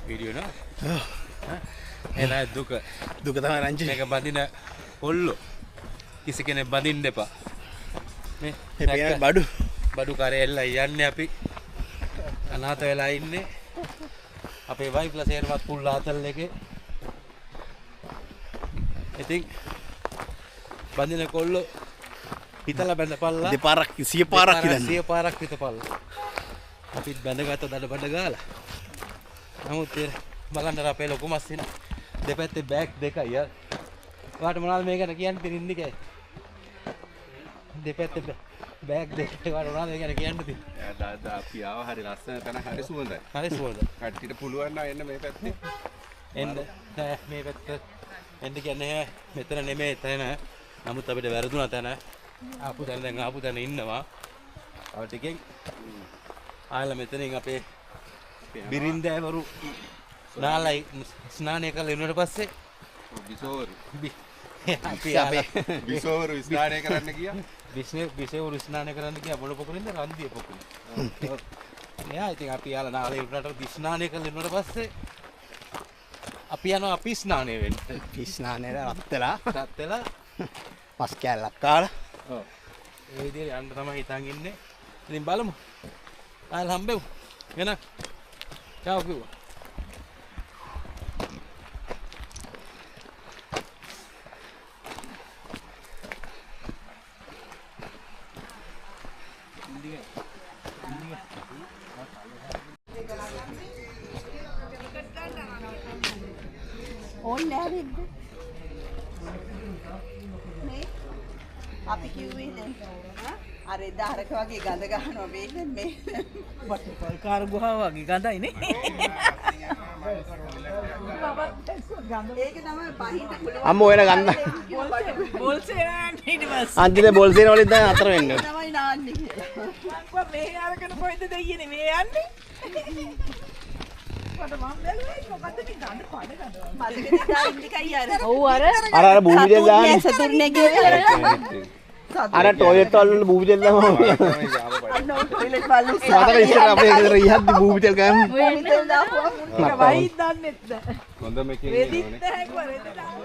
Video නෝ. එන දුක දුක තමයි රංජි. මේක බඳින කොල්ලෝ කිසි කෙනෙක් බඳින්න එපා. මේ මේ බඩු බඩු කරේ එල්ලයි යන්නේ අපි. අනාථ වෙලා ඉන්නේ. අපේ වයිෆ්ලා සේරමත් පුල් ආතල් එකේ. ඉතින් බඳින කොල්ලෝ හිතලා බැඳපල්ලා. දෙපාරක් සිය පාරක් හිතන්න. සිය පාරක් හිතපල්ලා. අපිත් බැඳගත්ත දඩ බඩ ගාලා. නමුත් බලන්න අර අපේ ලොකු මස් එන දෙපැත්තේ බෑග් දෙකයි. ඔයාට මොනවද මේ ගැන කියන්න තියෙන්නේ ඉන්දිකේ? දෙපැත්තේ බෑග් දෙකයි ඔයාට මොනවද මේ ගැන කියන්න තියෙන්නේ? දාදා අපි ආව හරි ලස්සන තැන හරි සුවඳයි. හරි සුවඳයි. කට්ටියට පුළුවන් නම් එන්න මේ පැත්තේ. එන්න නෑ මේ පැත්ත එන්න කියන්නේ මෙතන නෙමෙයි තැන. නමුත් අපිට වැරදුනා තැන. ආපු තැන දැන් ආපු තැන ඉන්නවා. තව ටිකෙන් ආයලා මෙතනින් අපේ බිරින්දෑවරු නාලයි ස්නානය කරලා ඉන්නුවට පස්සේ බිසෝවරු අපි බිසෝවරු ස්නානය කරන්න ගියා. බිසෝවරු ස්නානය කරන්න ගියා මොන පොකුරින්ද? රන්දිය පොකුරින්. නෑ ඉතින් අපි යාලා නාලේ උඩට ස්නානය කරලා ඉන්නුවට පස්සේ අපි යනවා අපි ස්නානය වෙන්න. අපි ස්නානය රත් වෙලා රත් වෙලා මස් කෑල්ලක් කාලා. ඔව්. ඒ විදිහට යන්න තමයි හිතන් ඉන්නේ. ඉතින් බලමු. ආයෙත් හම්බෙමු. එහෙනම් චාව් කිව්වා. ඕනේ නෑ වෙද්ද නේ අපි කිව්වේ දැන් අර එදා අරක වගේ ගඳ ගහනවා වෙන්නේ මේ වටපල්කාර ගුහාව වගේ ගඳයි නේ. ඒක තමයි පහින්න පුළුවන්. අම්මෝ එන ගන්න. බොල්සේ ඊට පස්සේ අන්තිමේ බොල්සේ වලින් තමයි අතර වෙන්නේ. තමයි නාන්නේ කියලා. මං කිව්වා මේ අරගෙන කොහෙද දෙයියනේ මේ යන්නේ. මට මං බැලුවේ මොකද්ද මේ ගඳ පඩ ගඳ. මතකද දා ඉන්දිකයි අර. ඔව් අර අර අර භූමි දෙල් දාන්නේ. සතුන්නේ කියලා. අර ටොයිලට් වල භූමි තෙල් දානවා. අන්න ඔය ටොයිලට් වල මතක ඉස්සර අපේ ගෙදර ඉහද්දි භූමි තෙල් ගෑම. භූමි තෙල් දාපුවා මුන්ට වයින් දන්නෙත් නෑ. හොඳම එකෙන් රෙදිත් නැහැ කිව්වා රෙදි දාන්න.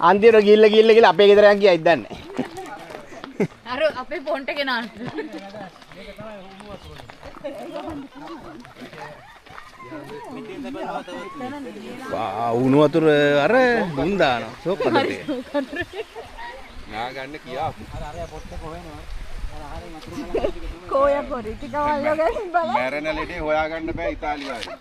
අන්තිමට ගිල්ල ගිල්ල ගිල්ල අපේ ගෙදර යන් ගියා ඉද්දන්නේ නෑ. අර අපේ ෆොන්ට් එකේ නාන්න. වා උණු වතුර අර දුම් දානවා. සෝක් කඩේ. නා ගන්න කියා. අර අර පොට්ට කොහෙනව? අර ආහාරයෙන් වතුර කෝය පොරි ටික වල්ල ගන්න බලන්න. මැරෙන ලෙඩේ හොයාගන්න බෑ ඉතාලියාවේ.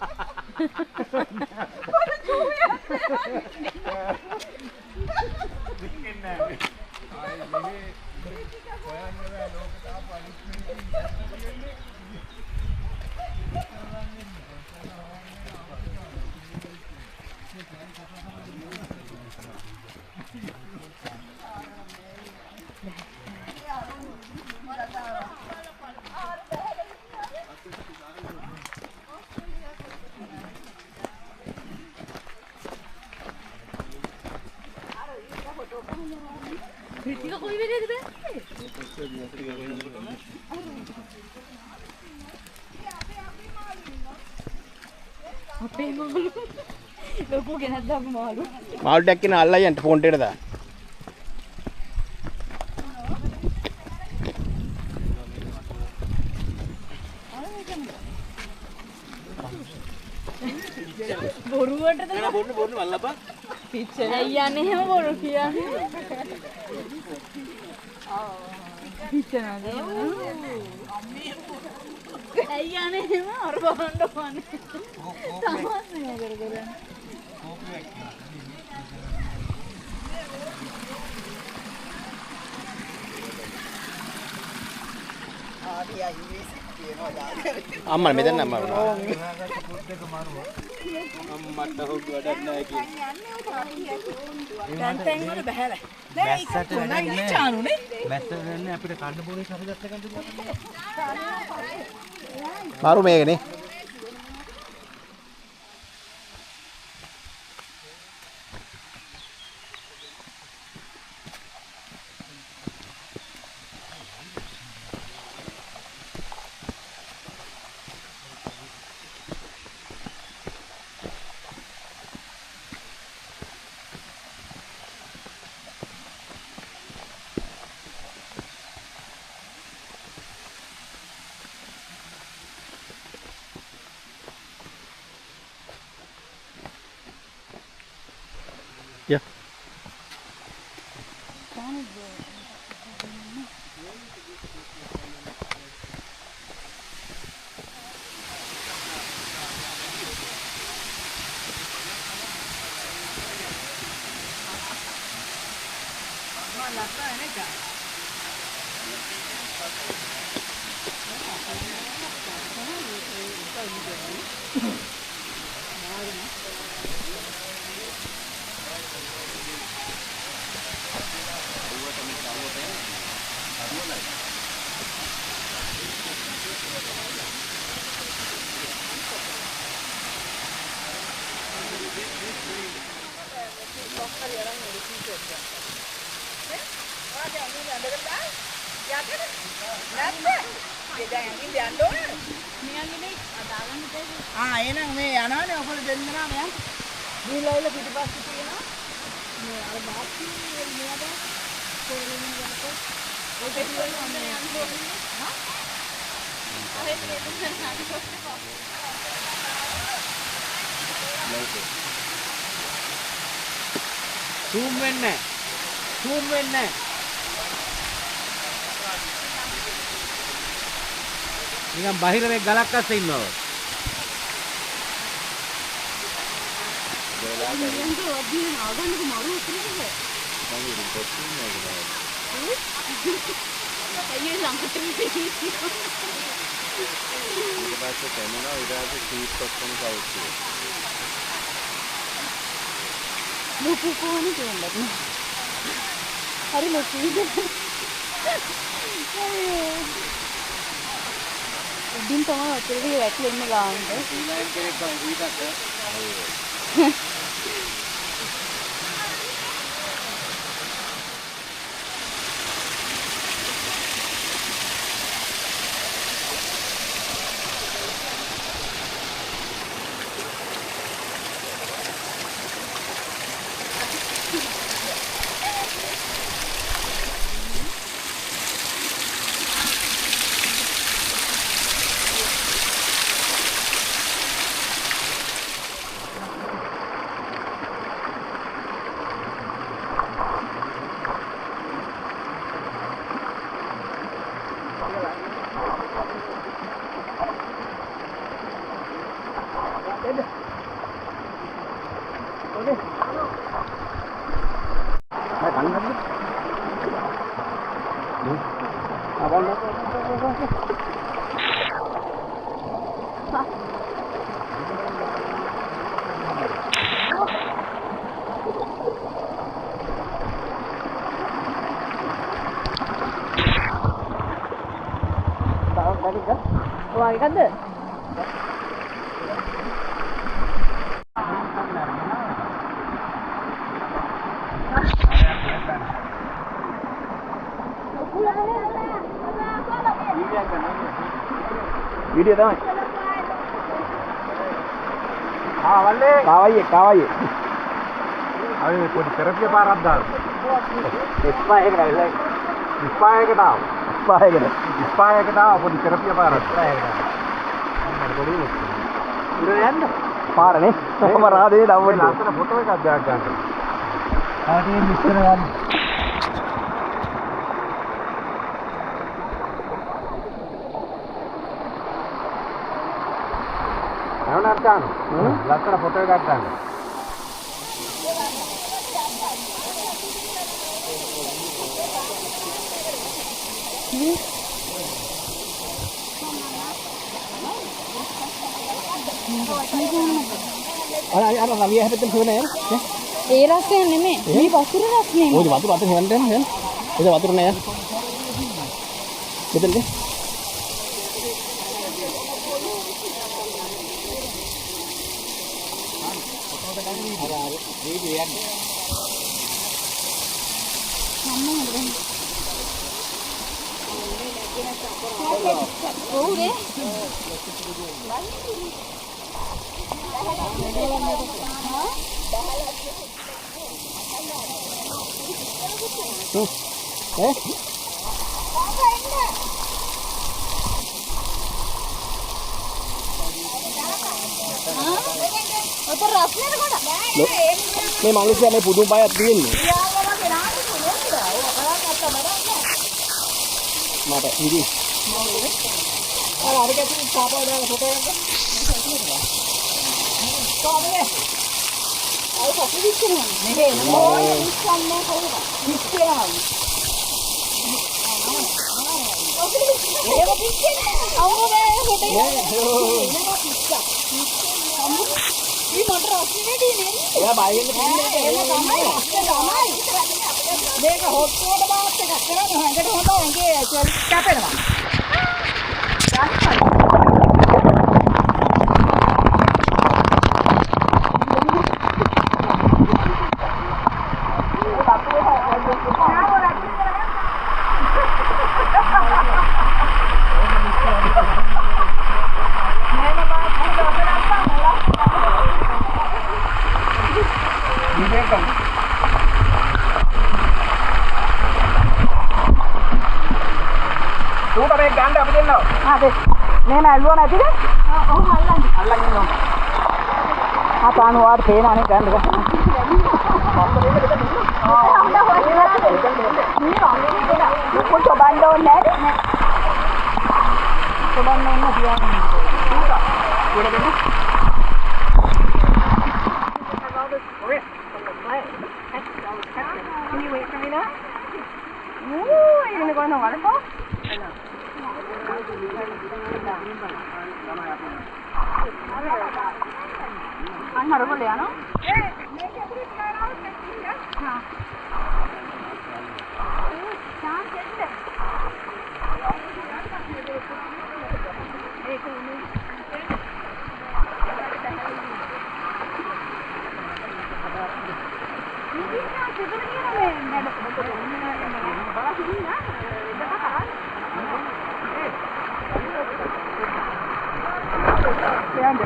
හොයන්න බෑ ලෝකෙට ආපු අලුත් මිනිස්සු. ටික කොයි වෙලේද බැස්සේ? අපේ මාළු ලොකු ගෙනත් දාපු මාළු. මාළු ටැක් කියන අල්ලයි යන්න ෆෝන් එකට දාන්න. බොරුවටද? නෑ බොන්න බොන්න වල්ලපන්. පිච්චෙන. ඇයි යන්නේ එහෙම බොරු කියන්නේ? පිච්චෙනවද? ඇයි යන්නේ එහෙම අර බලන්න ඕනේ. තමන් මේ කර කරන්නේ. අම්මා මෙතන අම්මා. අම්මට හොග වැඩක් නෑ කියන්නේ. දැන් තැන් වල බහැලා. නෑ ඒක තුනයි නේ චානුනේ. මැස්ස වෙන්නේ අපිට කන්න බෝලේ සරදස්ස ගන්න දුන්නා. මාරු මේකනේ. ආ එහෙනම් මේ යනවනේ ඔයගොල්ලෝ දෙන්නාම යන්න. ගිහලා එල පිටිපස්සේ තියෙනවා. මේ අර බාත්‍රූම් එක මෙයාට කොරගෙන යනකොට ඔය පිටිවල මම යන්න ඕනේ. හා? ආයෙත් මේ සූම් වෙන්නේ නැහැ. සූම් වෙන්නේ නැහැ. නිකන් බහිර මේ ගලක් අස්සේ ඉන්නවා වගේ. ඊට පස්සේ තැනෙනවා ඊට පස්සේ සීට් ඔක්කොම සවුත් වෙනවා. ලොකු කොහොමද කියන්නේ? හරි ලොකුයිද? අයියෝ. උඩින් තමයි වතුර ටික වැටලා එන්නේ ගානට. ඊළඟ කෙනෙක් බං ඊටත් ඔයාගේ එකක්ද? වීඩියෝ තමයි. ආ වල්ලේ. කාවයියේ කාවයියේ. අපි මේ පොඩි තෙරපිය පාරක් දානවා. ස්පා එකට ඇවිල්ලා. ස්පා එකට ආවා. ස්පා එකට. ස්පා එකට ආවා පොඩි තෙරපිය පාරක්. ස්පා එකට. අම්මට පොඩි උනේ. ඉර යන්න. පාරනේ. මම රාදේ දවන්න. ලස්සන ෆොටෝ එකක් දාන්න ගන්න. ආ විස්තර ගන්න. ලස්සන ෆොටෝ එකක් ගන්න. අර අර රවිය හැපෙන්න හොන නෑ නේ. ඒ රසය නෙමෙයි. මේ වතුර රසනේ. ඔය වතුර අතේ හොයන්න යන්න යන්න. ඒ වතුර නෑ. මෙතනද? ඔව් නේ. ඈ ඔත රස්නේද කොට? මේ මිනිස්සයා මේ පුදුම බයක් තියෙන්නේ. මට ඉතින් අර අර කැටි කාපා දාලා ෆොටෝ එකක් ගන්න. කොහමද? අය සතු විශ්සනවා. මෙහෙ එනවා. විශ්සන්නේ කොහොමද? විශ්සනවා. එහෙම පිච්චෙන්නේ අම්මෝ නෑ ෆොටෝ එක. නෑ පිච්චා. අම්මෝ මේ මට රස්නේ වැඩි නේ. එයා බය වෙන්න පින්නේ නෑ. එහෙම තමයි. තමයි. මේක හොට් වෝටර් බාත් එකක් කරන්නේ හැඟට හොඳ ඇඟේ චෙල් කැපෙනවා. මෙහෙම ඇල්ලුවා නැතිද? ඔව් අල්ලන්න. අල්ලන් ඉන්නවා. ආ තාන ඔයාට පේන අනේ ගන්න බෑ. මුන් තොබන්න ඕනේ නේද? තොබන්න ඕන තියාගන්න. Can you wait for me now? Ooh, are you gonna go in the waterfall? Or no?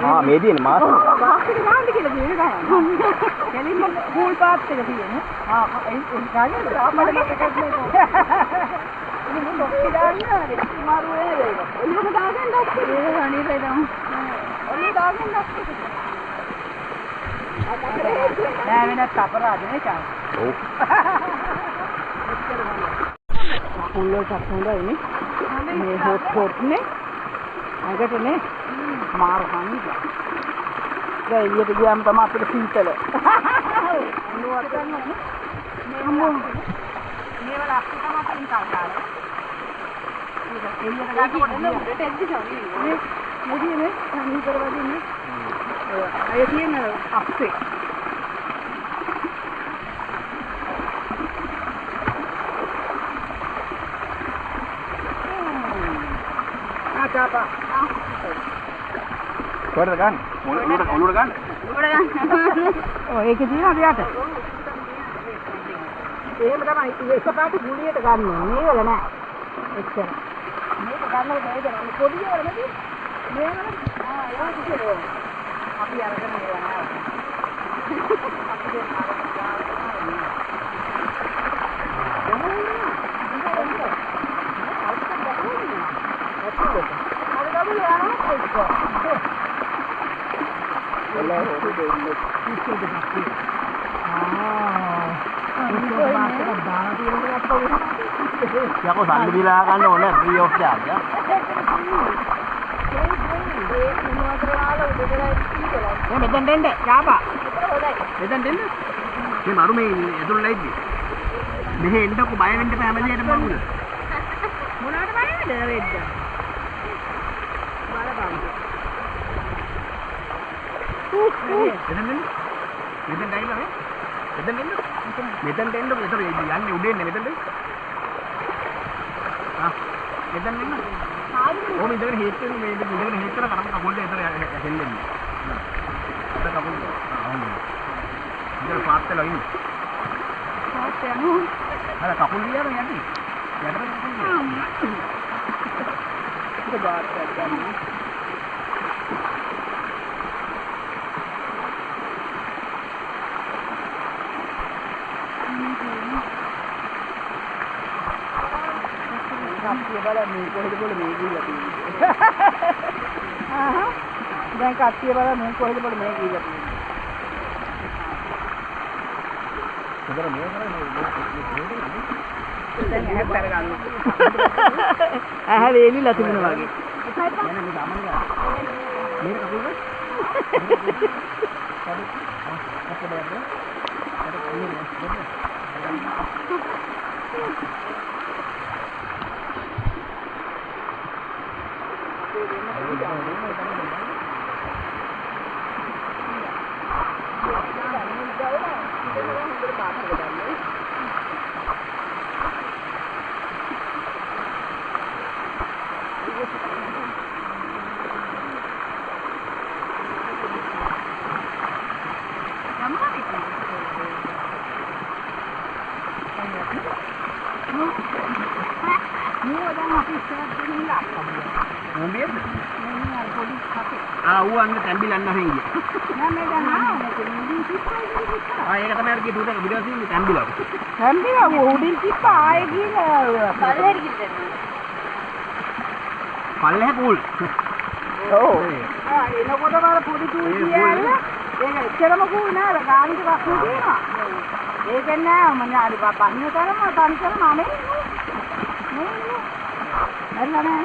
ආ මේ තියෙන මාස් මාස් එක ගන්න කියලා තියෙන තමයි. කෙලින්ම කූල් පාත් එක තියෙන්නේ. ආ ඒ කාගේ මට මතකත් නෑ. ඉතින් මුන් ඩොක්කි දාන්න මාරු වෙන ඒක. ඔළුවම දාගන්න ඩොක්කි. ඒක අනිත් තමයි. ඔළුව දාගන්න ඩොක්කි. නෑ වෙනත් අපරාධ නේ චා. ඔව්. කකුල් වලට හොඳයි නේ. මේ හොට් හොට් නේ. ඇඟට නේ මාර හංග. දැන් එළියට ගියාම තමයි අපිට සීතල. මේවල අක්කි තමයි අපින් කාලා. එළියට ගන්නකොට උඩට එද්දි සෝරි. මේ මොදියේ නේ සමීකර වගේ නේ. අය තියෙන අප්සේ. ආ චාපා. කොහෙටද ගන්න? ඔලුවට ඔලුවට ගන්න. ඔලුවට ගන්න. ඔව් ඒකේ තියෙනවා එයාට. එහෙම තමයි එකපාරට ගුලියට ගන්න ඕනේ. මේ වල නෑ. එච්චර. මේක ගන්නකොට නේද මේ පොඩි වල නෙමෙයි. මේ වල ආ ඒවා කිසිම අපි අරගෙන ඒවා නෑ. අපි දෙන්න අරගෙන ගාලා යකෝ සල්ලි දීලා ගන්න ඕනේ ෆ්‍රී ඔෆ් චාර්ජ් ආ. මේ මෙතෙන් දෙන්න චාපා. මෙතෙන් දෙන්න. මේ මරු මේ ඇතුළට ලයිද්දි. මෙහෙ එන්නකො බය වෙන්න එපා හැම දෙයකටම මරුද. මොනවට බය වෙන්නද රෙද්ද? බලපන්. මෙතෙන් දෙන්න. මෙතෙන් ඇවිල්ලා මේ. මෙතෙන් දෙන්න. මෙතෙන් දෙන්න. ඒතර යන්නේ උඩ එන්නේ මෙතෙන් දෙන්න. ආ මෙතෙන් දෙන්න. ඕම ඉඳගෙන හේත් වෙන මේ ඉඳගෙන හේත් කරලා කරම කකුල් දෙක ඒතර හෙල්ලෙන්නේ. අත කකුල් දෙක. ආ හොඳයි. ඉඳලා පාත් වෙලා ඉන්න. පාත් යනවා. අර කකුල් ගියාම යන්නේ. යටට කකුල් ගියා. ඒක බාත් එකක් ගන්න. කට්ටිය බලන්න මේ කොහෙද බොල මේ ගිහිල්ලා තියෙන්නේ. ආහා. දැන් කට්ටිය බලන්න මේ කොහෙද බොල මේ ගිහිල්ලා තියෙන්නේ. උදර මේ කරන්නේ මේ දැන් ඇහැ පෙර ගන්නවා. ඇහැ වේලිලා තිබුණා වගේ. නෑ නෑ මේ සාමාන්‍ය ගන්න. මේක කකුල් ගන්න. කඩ ආ අප්ප බලන්න. අර මේ පල්ලෙහා කූල්. ඔව්. ආ එනකොටම අර පොඩි කූල් තියලා ඒක එච්චරම කූල් නෑ අර ගානිට වස්තු තියෙනවා. ඒකෙන් නෑ මම අර බහින තරම තනි කරම අනේ නේ නේ. මැරිලා නෑ.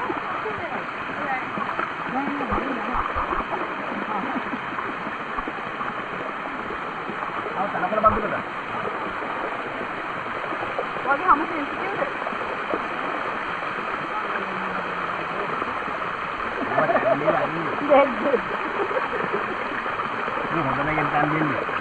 ආ තනකල බන්දුකද? වගේ හැම සෙන්සිටිව්ද? මේ හොඳ නැගෙන් තන් දෙන්නේ.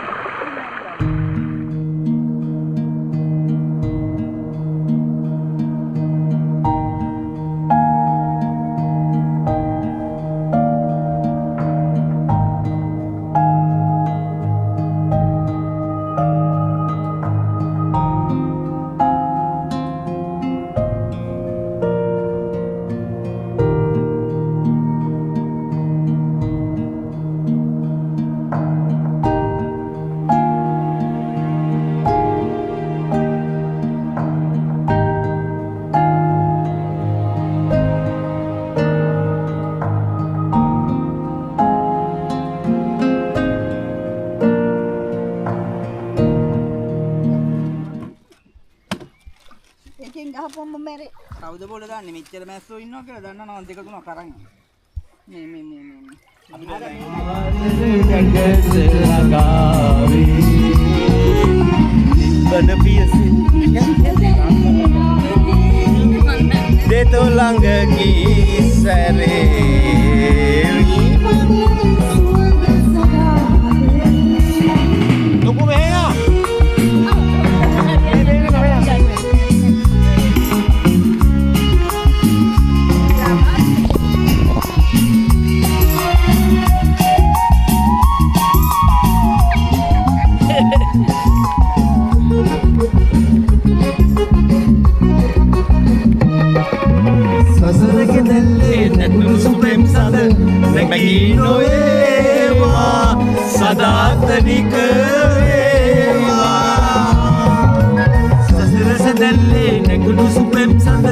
කවුද බෝල දාන්නේ මෙච්චර මැස්සෝ ඉන්නවා කියලා දන්නවනම් දෙක තුනක් අරන් යන්න. මේ මේ මේ මේ මේ නිබ්බන පියසි දෙතෝ ළඟ කීසරේ ලොකු මෙහෙයා සදාතනික වේවා සසර සදල්ලේ නැගුණු සුපෙම් සඳ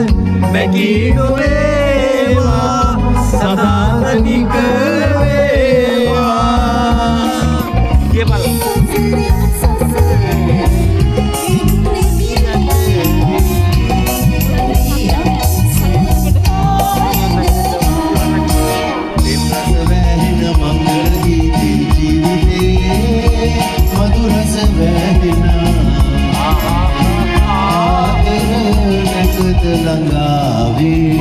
මැගී නොවේවා සදාතනික වේවා කියපන්. ළඟාවේ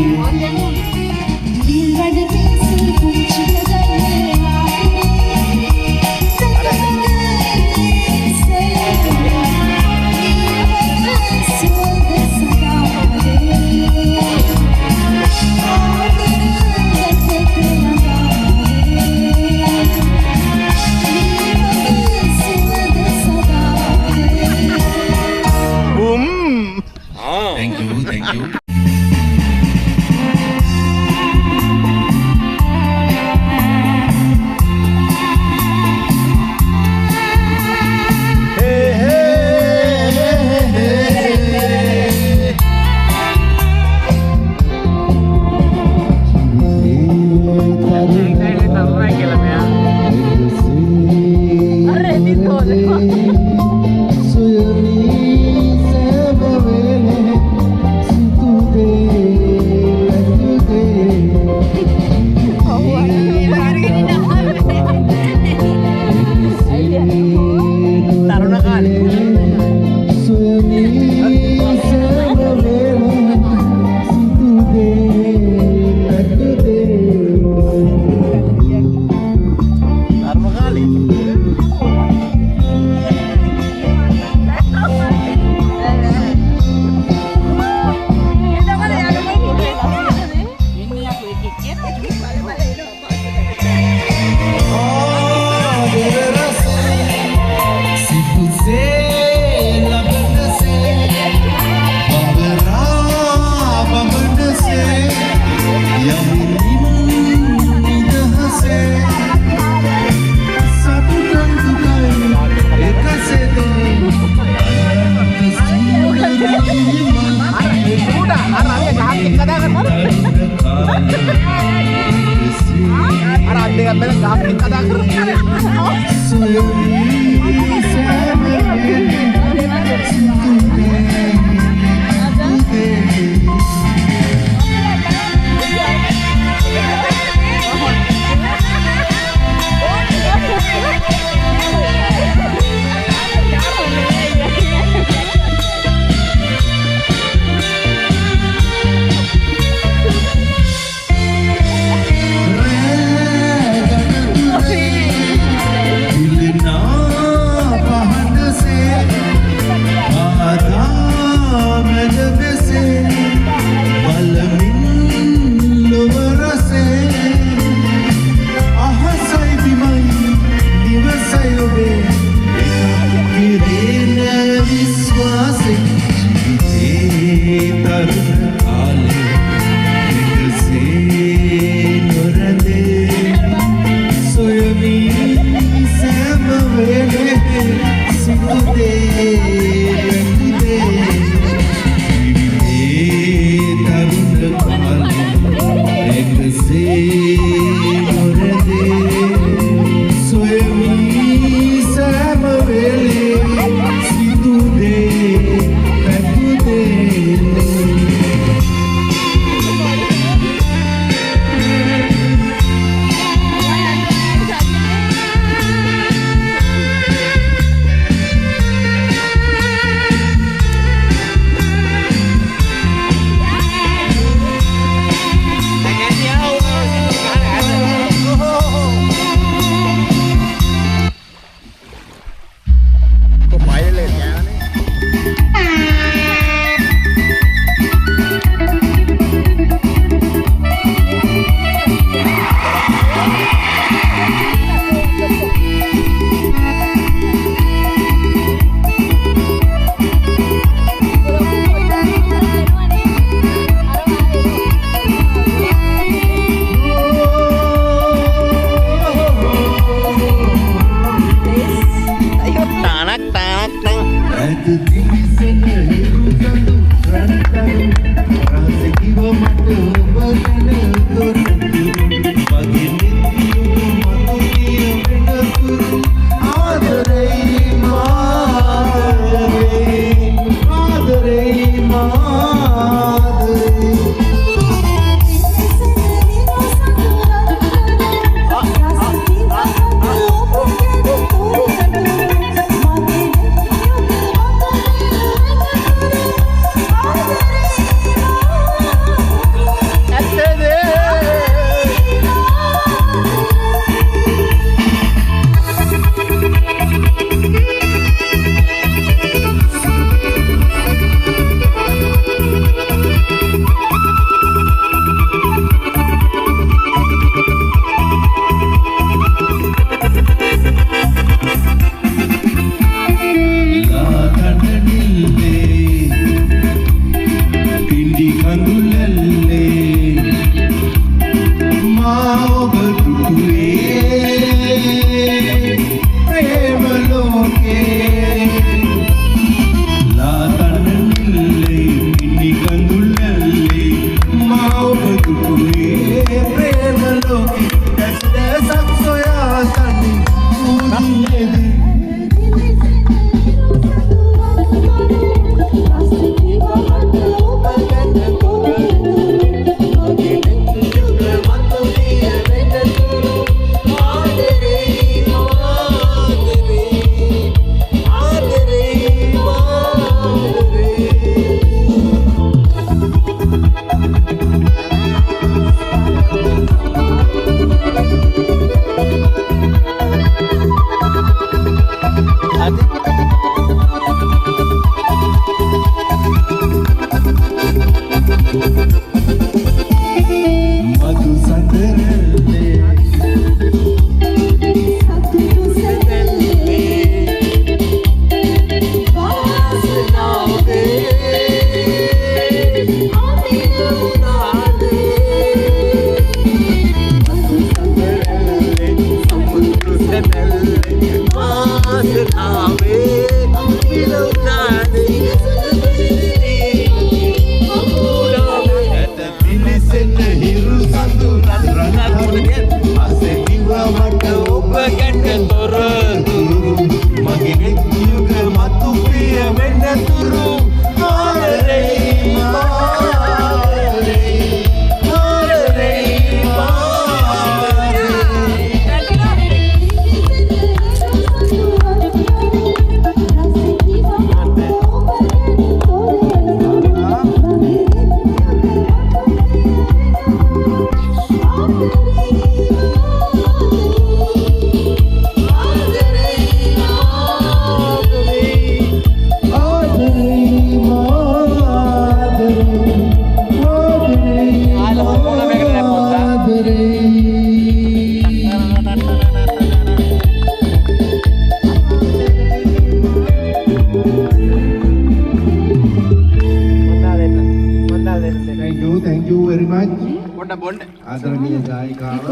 ආදරණීය ගායිකාව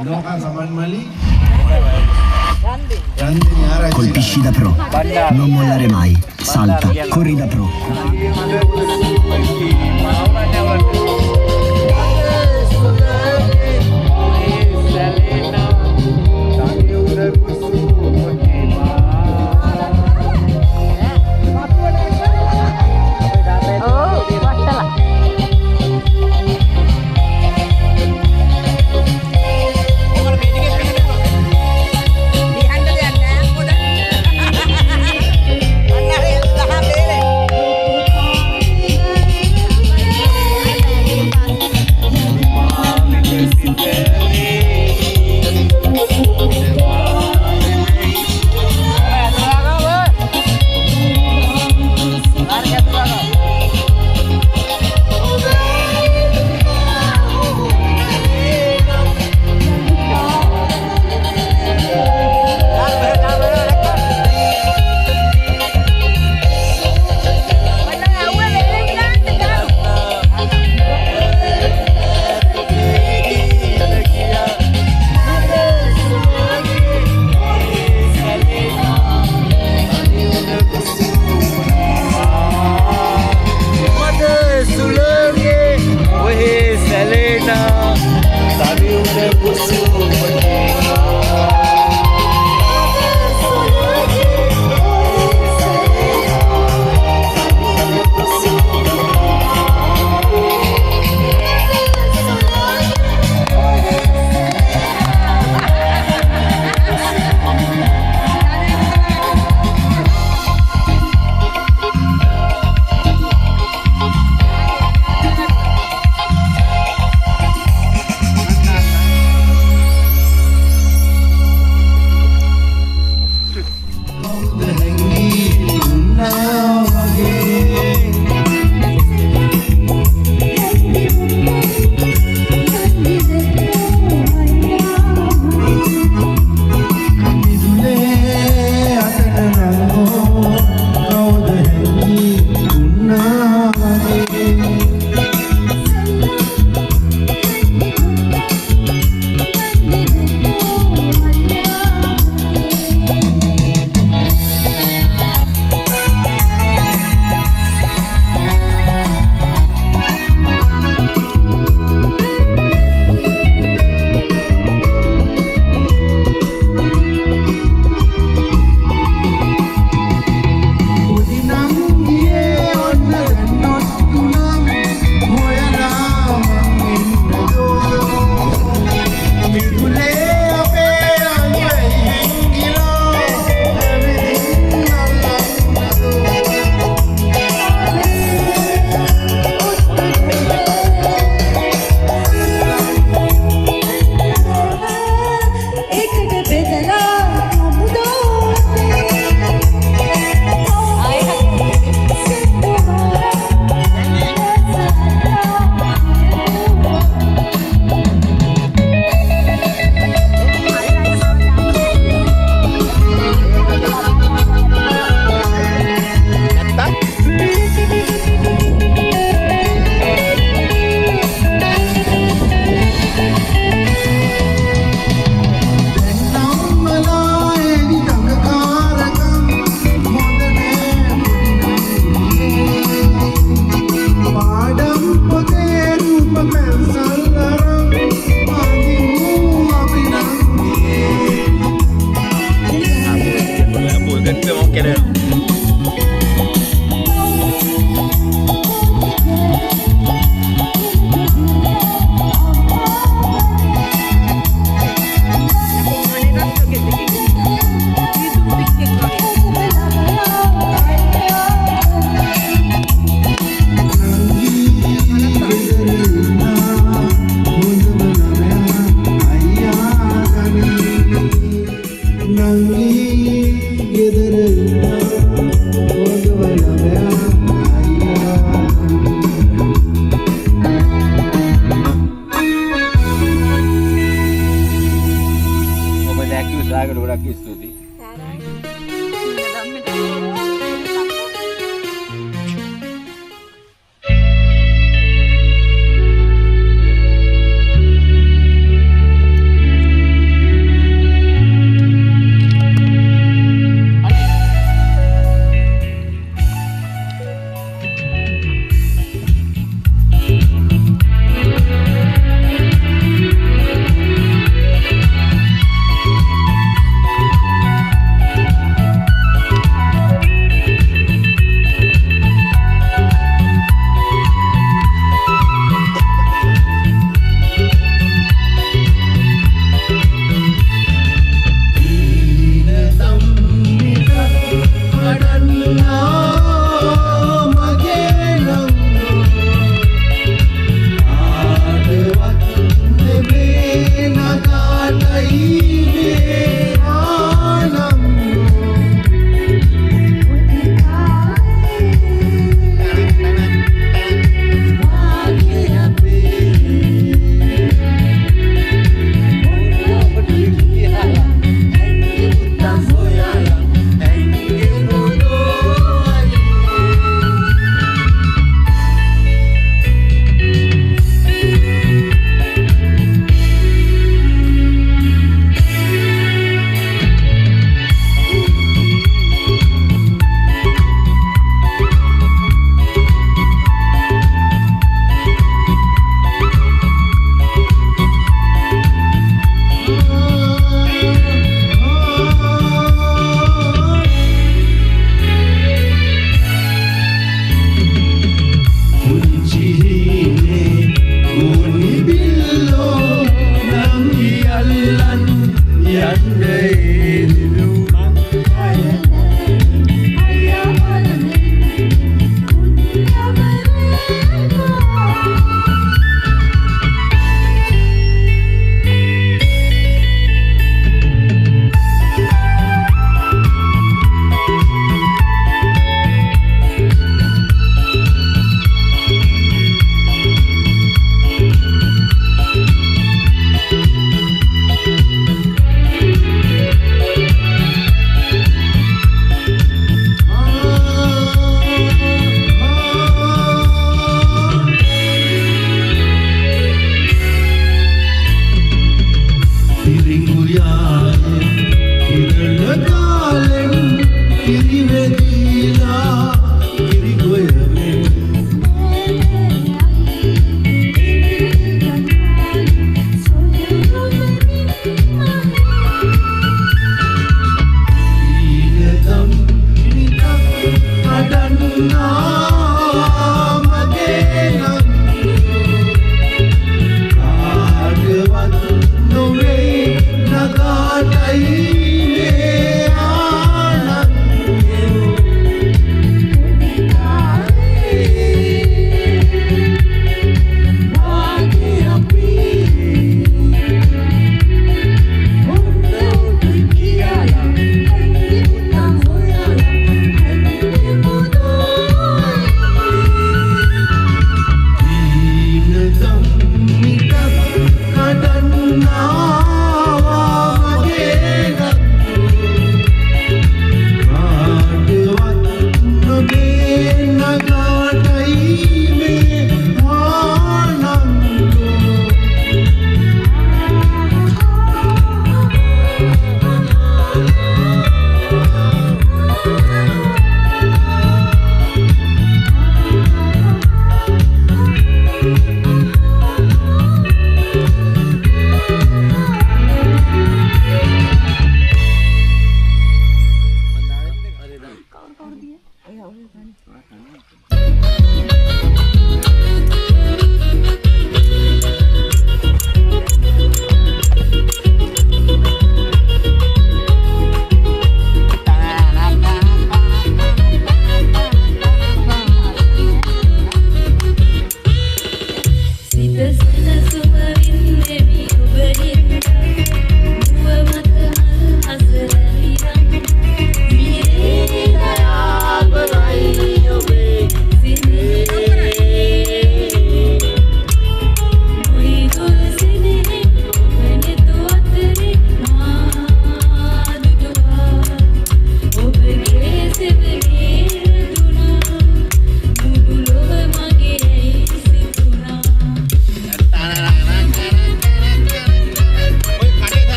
Inoka සමන්මලි. Colpisci da pro, non mollare mai, salta, corri da pro.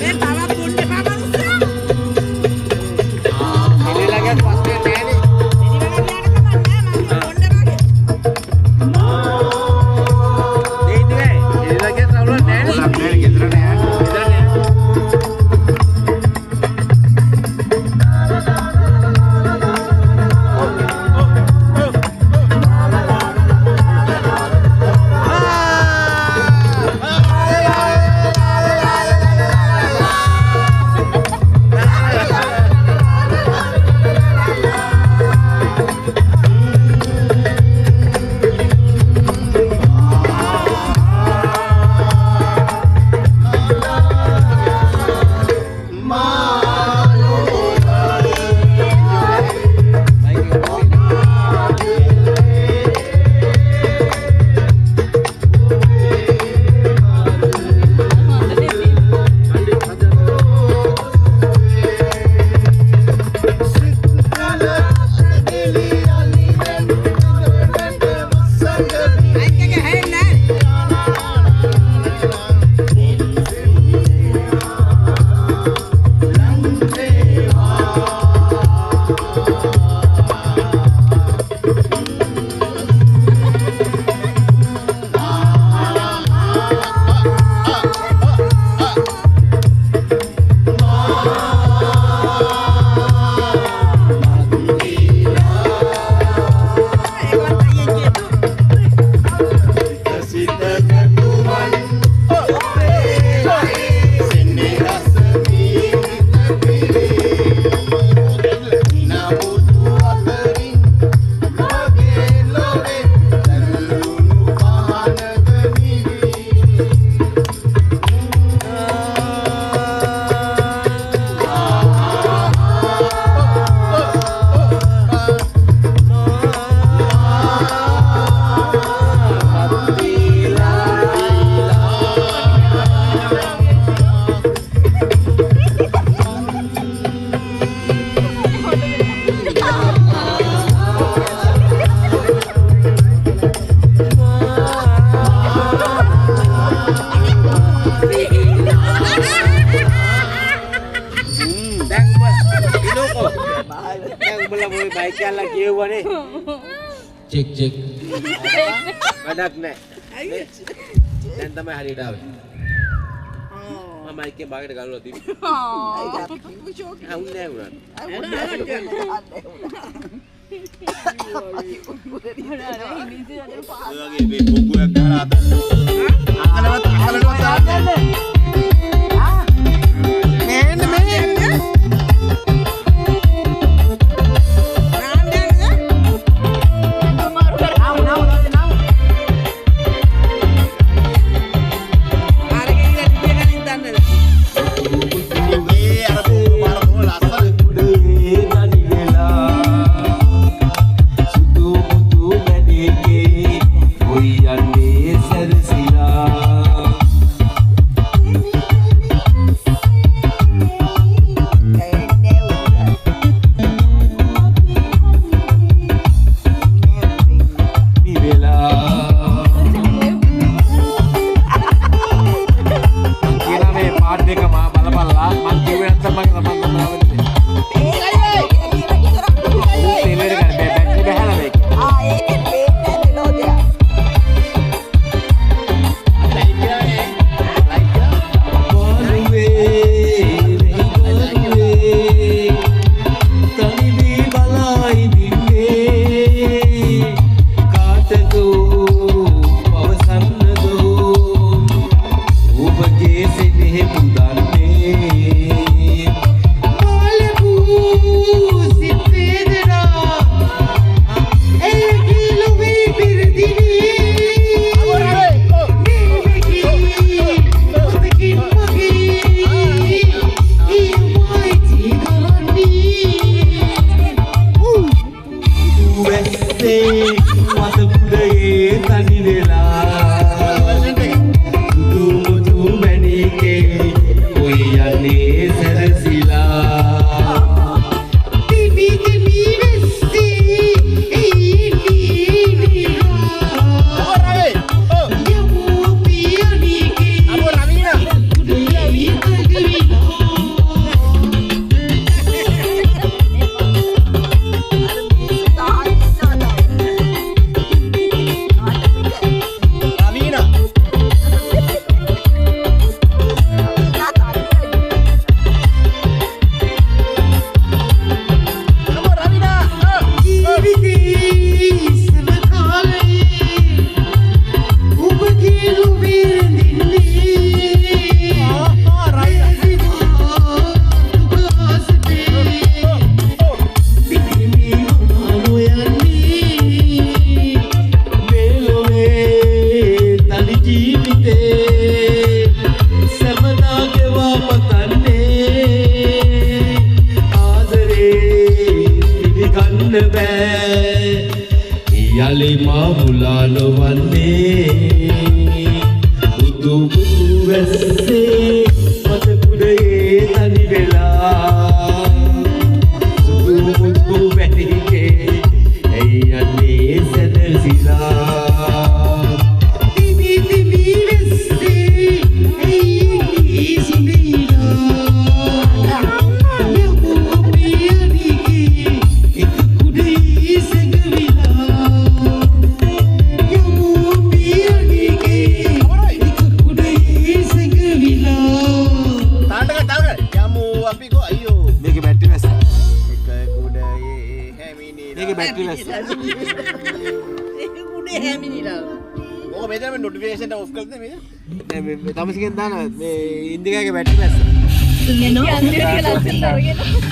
මේ තවත් ඔය බයික් යල්ලා කියුවනේ. Check check. වැඩක් නෑ. දැන් තමයි හරියට ආවේ. මම මයික් එක බාගෙට ගලවලා තිබ්බා. ආ අපි කිව්ව ෂෝක්. ඇහුන්නේ නෑ උනාට. ඔය වගේ මේ බොග්ගුවක් ගහලා අත අහලවත් අහලවත් දාන්න. නෑ මේ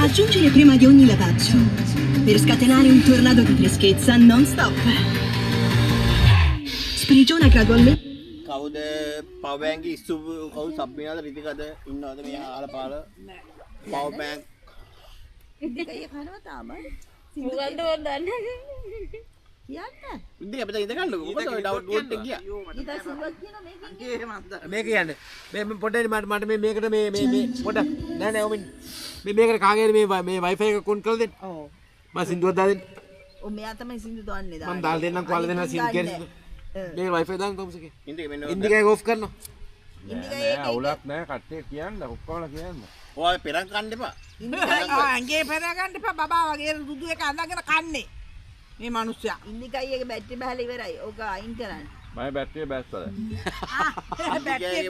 Aggiungere prima di ogni lavaggio per scatenare un tornado di freschezza non stop. Sprigiona gradualmente. කවුද පවර් බැංක් ඉස්සු කවුද සබ් වෙනවද රිතිකද ඉන්නවද මේ ආල පාල පවර් බැංක් ඉතින් කනවා තාම මොකද්ද මන් දන්නේ කියන්න ඉතින් අපිට ඉඳ ගන්නකො මොකද ඔය ඩවුන්ලෝඩ් එක ගියා ඊට සිංදුවක් කියනවා මේකෙන් මේක කියන්නේ මේ පොඩ්ඩක් මට මේ මේකට මේ මේ මේ පොඩ්ඩක් නෑ නෑ ඔමින් මේ මේකට කාගේ හරි මේ මේ Wi-Fi එක කොන් කරලා දෙන්න. ඔව් මම සින්දුවක් දාලා දෙන්න. ඔව් මෙයා තමයි සින්දු දාන්නේ දාන්නේ. මම දාලා දෙන්නම් කොහොමද දෙන්නම් සින්දු කියන්නේ. මේක Wi-Fi දාන්න තමුසේගේ. ඉන්දික මෙන්න ඉන්දික එක ඔෆ් කරනවා. ඉන්දික ඒක අවුලක් නෑ කට්ටිය කියන්න ඔක්කොම කියන්න. ඔය පෙරන් කන්න එපා. ඇඟේ පෙර ගන්න එපා බබා වගේ රුදු එක අඳගෙන කන්නේ. මේ මිනිස්සයා. ඉන්දිකයි එක බැටරි බහලා ඉවරයි. ඕක අයින් කරන්න. මම බැටරිය බැස්සලා. බැටරිය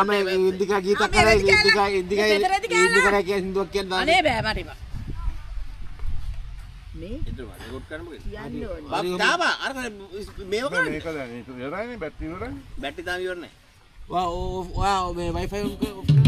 මම ඉන්දිකා ගීතක් කරා ඉන්දිකා ඉන්දිකා ඉන්දිකා කියන හින්දුවක් කියන්න අනේ බෑ මට එපා. මේ ඉතින් රෙකෝඩ් කරන්න මොකද? කියන්න ඕනේ. බබ් තාම අර මේව කරන්න. මේක දැන් ඉවරයිනේ බැටරි ඉවරයිනේ. බැටරි තාම ඉවර නෑ. වා ඔයා මේ Wi-Fi on කර අල්ලා.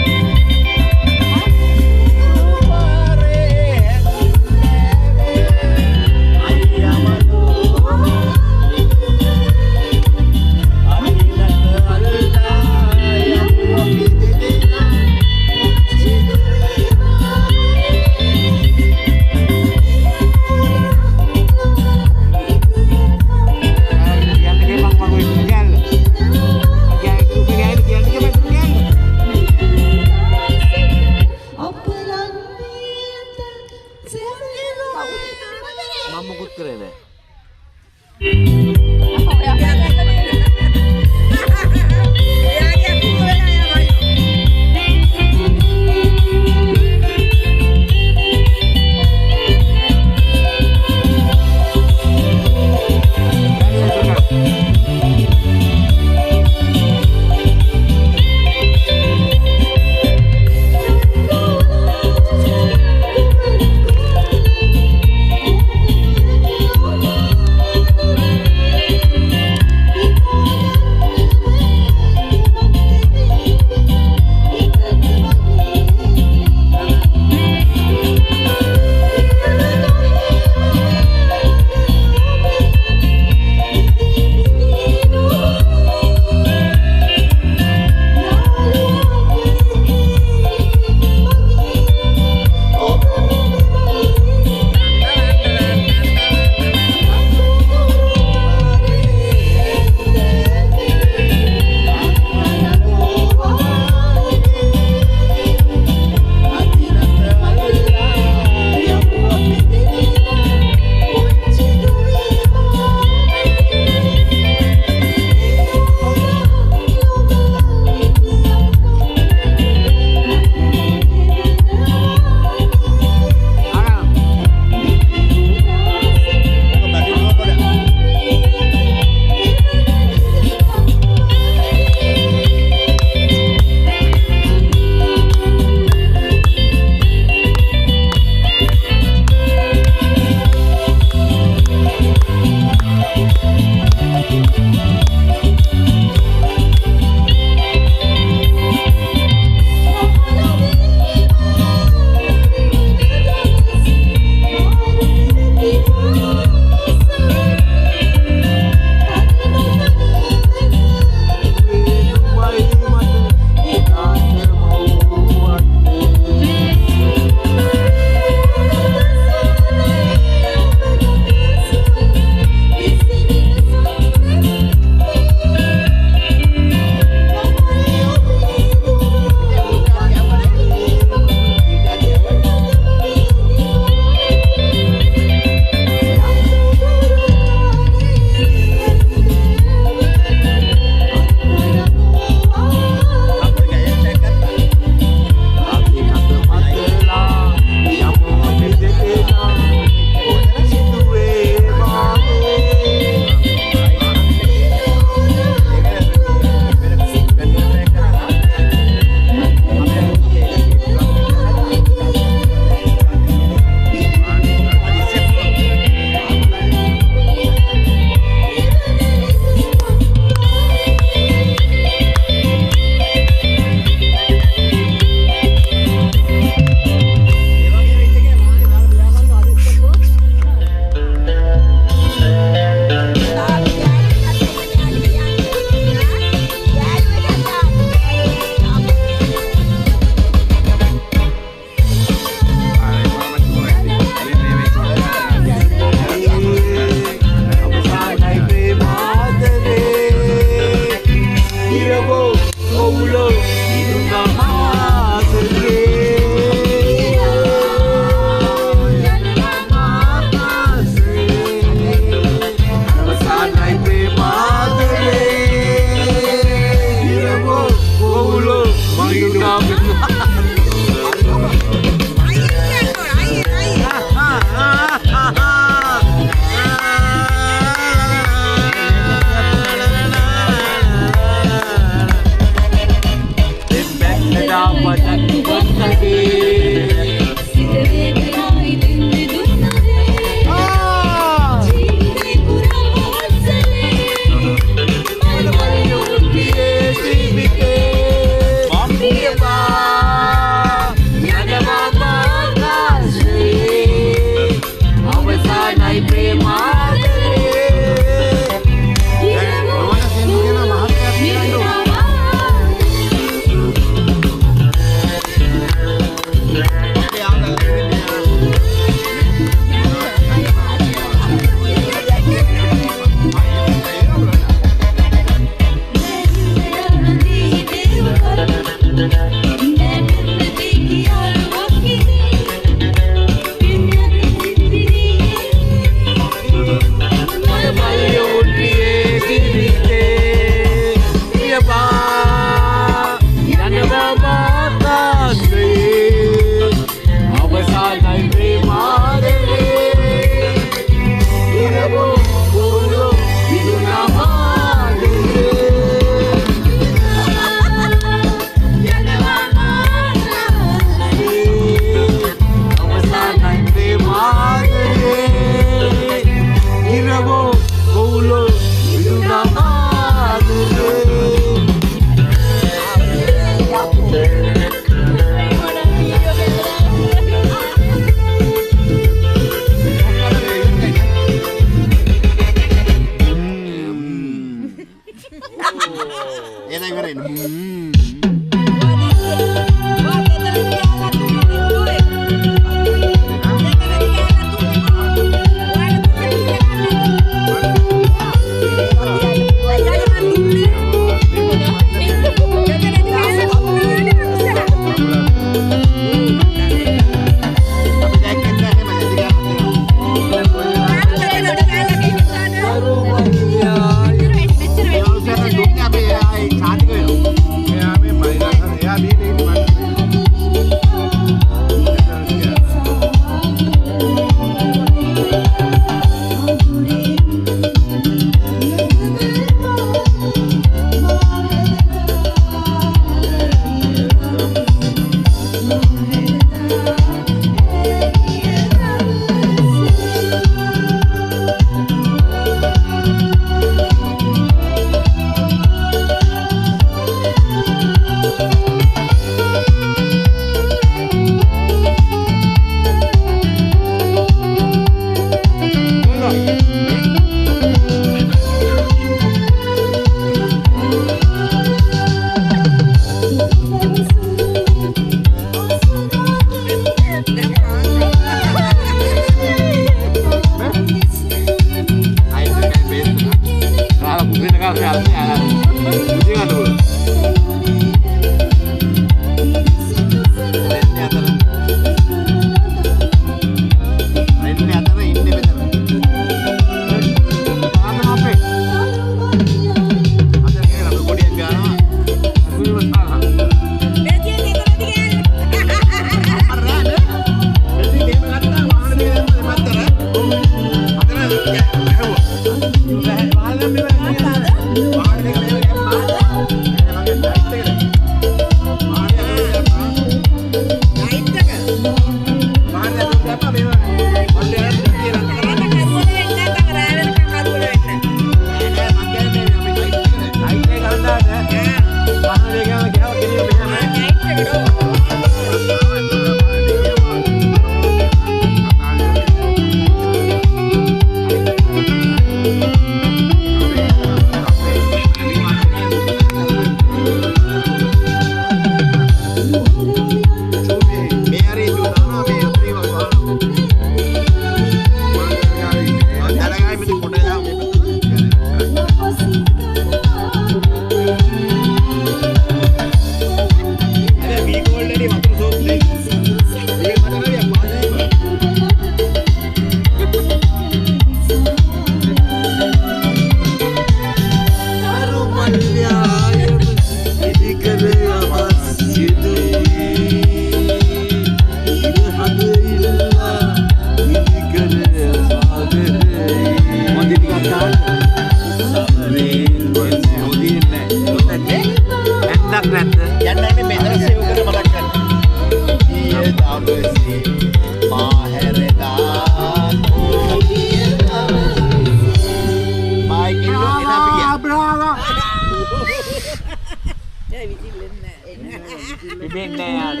පේන්නේ නෑ යාට.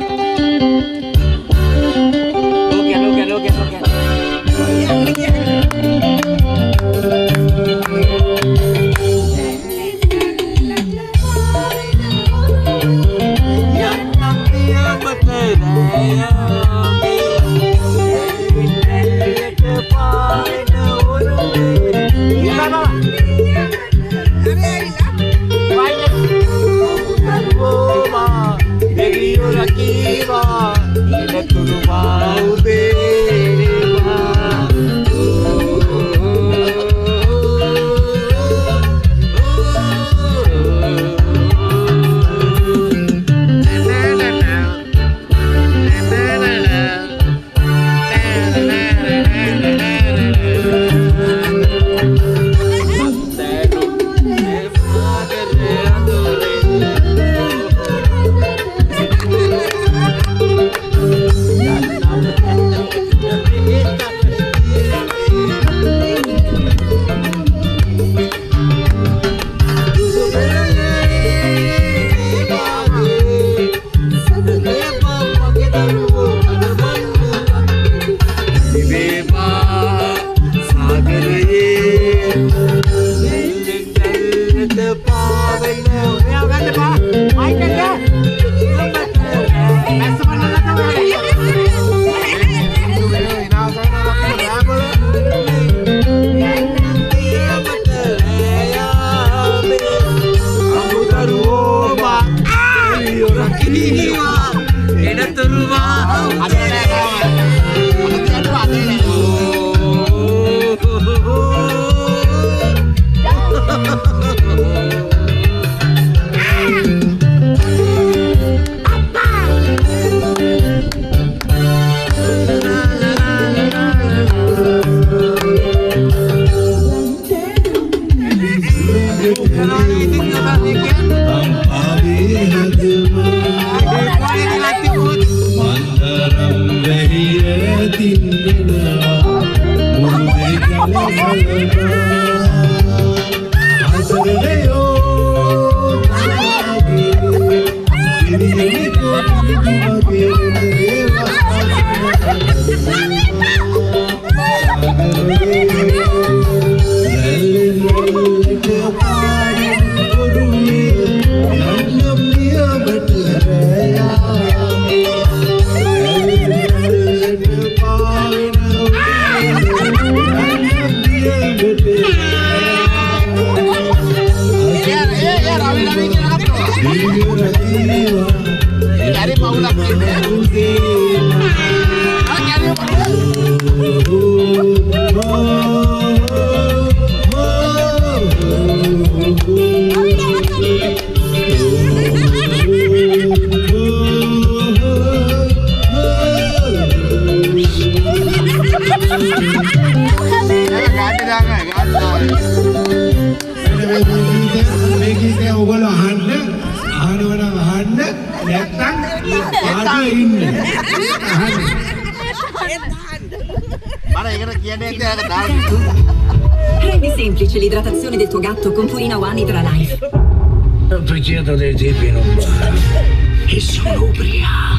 ඕකේ ඕකේ ඕකේ ඕකේ. Rendi semplice l'idratazione del tuo gatto con Purina One Hydra Life. Ho picchiato dei tipi in un bar e sono ubriaco.